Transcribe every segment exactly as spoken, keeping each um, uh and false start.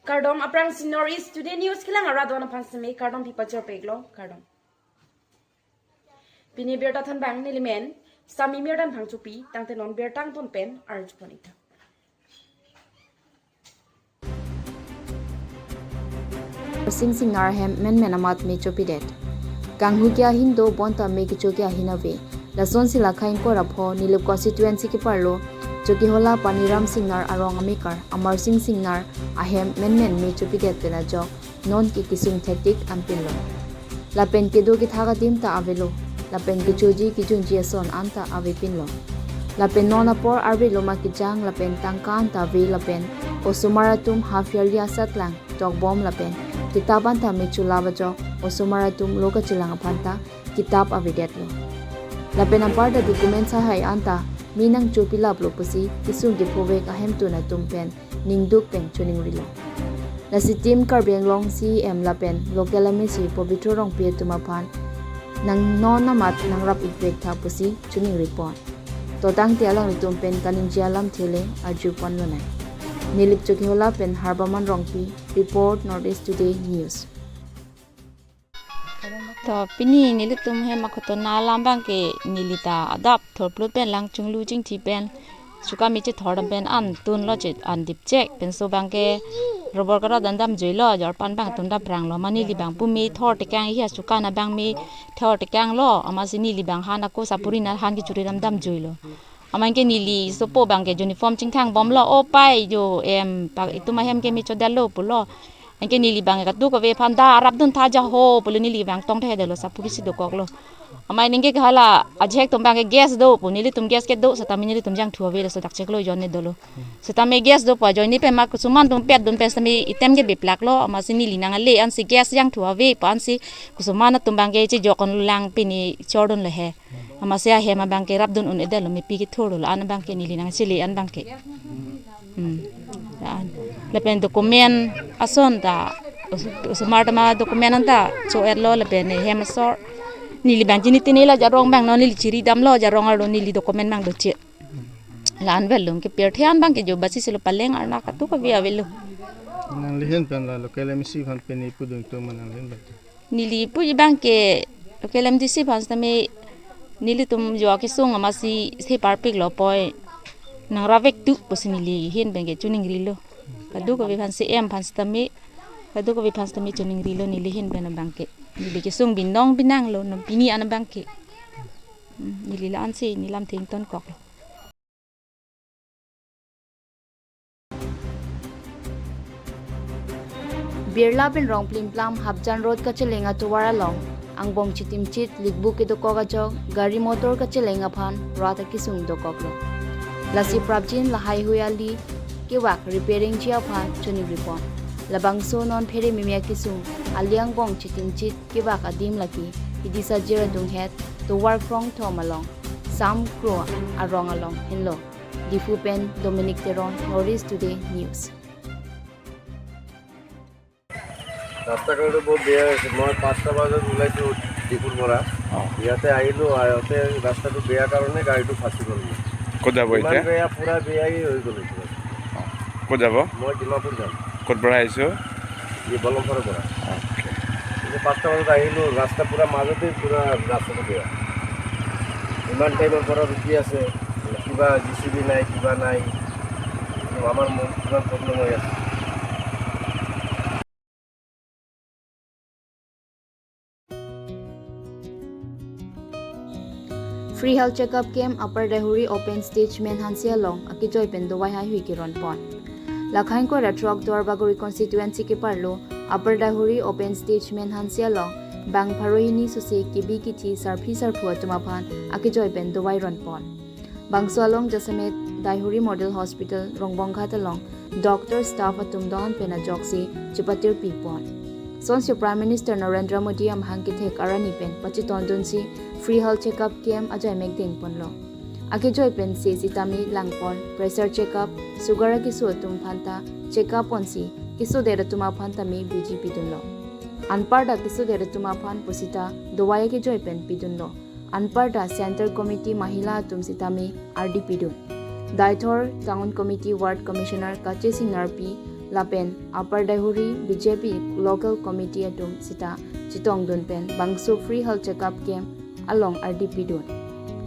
Kardom, aphrangsi North East Today News kelang arat do-an aphan seme kardom pi pajirpiklo, kardom. Pini birta thanbang nelimen Sami Mirdan Phangchopi, tangte non birta angton pen arjupon ita. Sing Singnar ahem menmen amat me chopidet. Kanghu ke ahin do bonta me kecho ke ahin ave. Lasonsi Lakha ingkoi ra pho Nilip constituency keparlo Chokihola Paniram Singnar arong amekar Amar Sing Singnar ahem menmen me chopidet pen ajok non ke kesung thektik anpinlo. Lapen kedo kethak adim ta avelo. Lapen kechoji kejunji ason anta avepinlo. Lapen non apor arve loma kejang lapen tangka anta ave lapen osomar atum half yearly asatlang tokbom lapen kitap anta me chulap ajok osomar atum lo kachelang aphanta kitap avedetlo. Lapen anparta document sahai anta me nangchopilaplo pusi kesung kephovek ahemtun atum pen ningduk pen choningrilo. Lasi Team Karbi Anglong C E M lapen local M A C Pobitro Rongpi atum aphan nang non amat nangrap-ikvek tha pusi choningripon. To tangte alanglitum pen kaningje alamthe le arjuponlonang. Nilip Chokihola pen Harbaman Rongpi report, North East Today News. To pini nelitum hem akhotona alam abangke neli ta adap thorplut pen lang chunglu chingthi pen suka mi chethor dam pen an tunlo, che an dipchek penso abangke robor kara dan damjuilo, jorpan abang tun dapranglo, ma neli abang pu mi thor tekang hi asuka na abang mi thor tekanglo, amatsi neli abang han ako sapuri na han kechuri dam damjuilo. Amat anke neli sopo abangke uniform chingthangbomlo, o pai jo em pa itum ahem ke me chodetlo pulo. Anke neli abang kadokave aphan da arapdun tha ja ho pulo, neli abang tongthedetlo, sapuri si dokoklo. Amat anke hala ajahek atum abangke gas do pu, nelitum gas kedo setame nelitum jangthu ave, laso dakcheklo ajoine dolo. Setame gas do pu ajoine pen ma kosuman atum petdun pen setame item ke biplaklo, amatsi neli nangale ansi gas jangthu ave pu ansi kosuman atum abangke chejokon lang pini chordunlo he. Amatsi ahem abangke rapdun un-edetlo, mepi kethurlo, la-an abangke neli nangchele an abangke. Hmm. La-an. Lapen document ason ta os-, osomar atum adocument anta cho-etlo lapen hem asor. Neli abang chini tini la jarong abang non neli chiri damlo jarong arlo neli document abang doche. La-an velung kepirthe an abangke jo basi silo paleng arna kadokave avelo. Nangli ahin pen la local M A C aphan pini pudun tum nangli ahin pen. Neli puji abangke local M D C aphan setame nelitum jo akesung amatsi se parpiklo poi nangrap-ik tu pusi neli ahin pen ke choningrilo. Kadokave aphan C E M aphan setame, kadokave aphan setame choningrilo neli ahin pen abangke. Neli kesung binong binanglo non pini an abangke. Hmm, neli la-ansi neli lamthe ingtonkoklo. Birla pen Rongplimplam Hapjan Road kacheleng atovar along angbong chitimchit likbu kedokok ajok gari motor kacheleng aphan rat akesung dokoklo. Lasi prapjin lahai hui ali kevak repairing ji aphan choningripon. Labangso non phere mimi akesung ali angbong chitimchit kevak adim lake Hidisajir adunghet tovar krongthom along Sam Kro arong along henlo. Diphu pen Dominic Teron, North East Today News. ৰাস্তাঘাটটো বহুত বেয়া হৈছে। মই পাঁচটা বজাত ওলাইছোঁ ডিফুৰ পৰা। অ। ইয়াতে আহিলোঁ, আহোঁতে ৰাস্তাটো বেয়া কাৰণে গাড়ীটো ফাঁচি গ'ল মোৰ। ক'ত যাব ইমান এতিয়া? বেয়া, পূৰা বেয়াই হৈ গ'ল এইটো। অ। ক'ত যাব? মই ডিমাপুৰ যাম। ক'ৰ পৰা আহিছোঁ? এই বলমফাৰৰ পৰা। অ'কে। এই যে পাঁচটা বজাত আহিলোঁ, ৰাস্তা পূৰা মাজতে পূৰা ৰাস্তাটো বেয়া। ইমান টাইমৰ পৰা ৰখি আছে, কিবা জে চি বি নাই, কিবা নাই। আমাৰ মন কিমান প্ৰব্লেম হৈ আছে। Free health checkup camp Upper Daihuri open stage Menhansi along akejoi pen dovai haihui keronpon. Lakha ingkoi ra throk Duarbagori constituency keparlo Upper Daihuri open stage Menhansi along bang pharo hini sose kebi kethe sarpi sarpo atum aphan akejoi pen dovai ronpon. Bangso along jasemet Daihuri Model Hospital, Rongbonghat along doctor staff atum do-an pen ajoksi chepatirpipon. Sonsi Prime Minister Narendra Modi amahang kethek arni pen pachetondunsi free health checkup camp ajaimek dengponlo. Akejoi pensi sitame langpon pressure checkup, sugar akeso atum aphanta checkup ponsi kesodet atum aphan tame biji pidunlo. Anparta kesodet atum aphan pusita dovai akejoi pen pidunlo. Anparta Centre Committee Mahila atum sitame ardi pidun. Deithor Town Committee Ward Commissioner Kache Sing Narpi, lapen Upper Daihuri B J P Local Committee atum sita chetongdun pen bangso free health checkup camp along ardi pidun.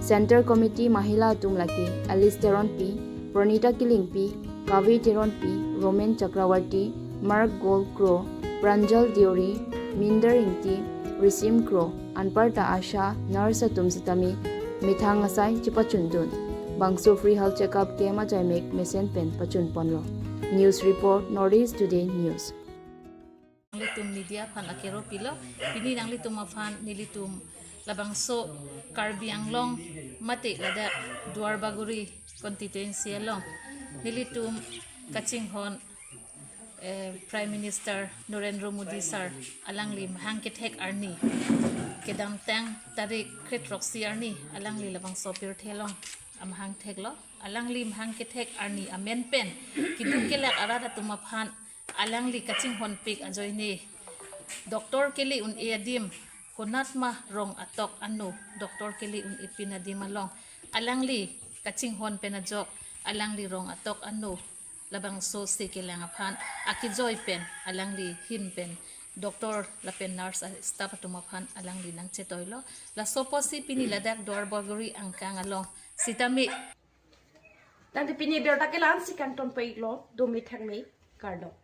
Center Committee Mahila atum lake Alice Teronpi, Pranita Killingpi, Kavi Teronpi, Roman Chakrawarti, Mark Gold Kro, Pranjal Deori, Minder Ingti, Risim Kro, anparta ASHA, nurse atum sitame methang asai chepachundun. Bangso free health checkup camp ajaimek mesen pen pachunponlo. News report, North East Today News. Nanglitum media aphan akero pilo, pini nanglitum aphan nelitum labangso Karbi Anglong mate ladak Duarbagori constituency along nelitum kachinghon, eh, Prime Minister Narendra Modi sir alangli mahang kethek arni, kedamtang tarik kre-throksi arni alangli labangso pirthe along amahang theklo. Alangli mahang kethek arni amen pen keduk kelak arat atum aphan alangli kachinghonpik ajoine doctor kele un-e adim, konatma rong atok ano doctor kele un-e pin adim along alangli kachinghon pen ajok alangli rong atok ano labangso se kelang aphan akejoi pen alangli hin pen doctor lapen nurse staff atum aphan alangli nangchetoilo. Laso apotsi pini ladak Duarbagori angkang along sitame. Tangte pini birta ke la-ansi kangton pon-iklo, dome thakme, kardom.